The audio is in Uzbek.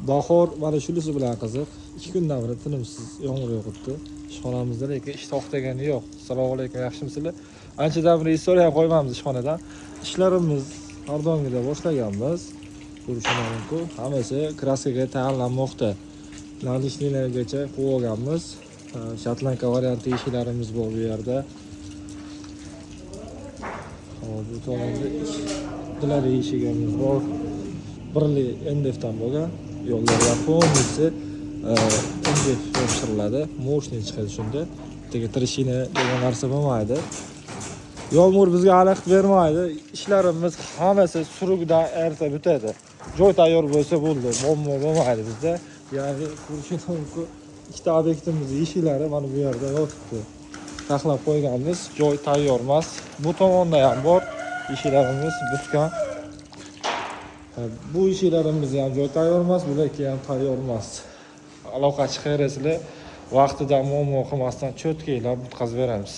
Bahor mana shunisi bilan qiziq. 2 kundan beri tinimsiz yomg'ir yog'ibdi. Ishxonamizda lekin ish to'xtagani yo'q. Assalomu alaykum, yaxshimisizlar? Anchadan beri istoriya ham qo'ymamiz ishxonadan. Ishlarimiz har doimgidek boshlaganmiz. Ko'rishingiz mumkin. Hammasi kraskaga tayyorlanmoqda. Наличный largacha qo'yib olganmiz. Шотландка varianti eshiklarimiz bor bu yerda. Hop, bu tomonda ikkilari eshigimiz bor. Birli MDFdan bo'lgan. Yo'llarga полностью MDF yopishtiriladi. Мощный chiqadi shunda. Bittaga трещина degan narsa bo'lmaydi. Yomg'ir bizga xalaqit bermaydi. Ishlarimiz hammasi срок dan erta bitadi. Joy tayyor bo'lsa bo'ldi. Muammo bo'lmaydi bizda. Ya'ni ko'rishingiz mumkin. Ikkita obyektimiz eshiklari mana bu yerda yotibdi. Taxlab qo'yganmiz. Joy tayyor emas. Bu tomonda ham bor. Eshiklarimiz bitgan. Ha, bu eshiklarimiz ham joy tayyor emas, bularki ham tayyor emas. Aloqa chiqaverasizlar. Vaqtida muammo qilmasdan чётко lab bitkazib beramiz.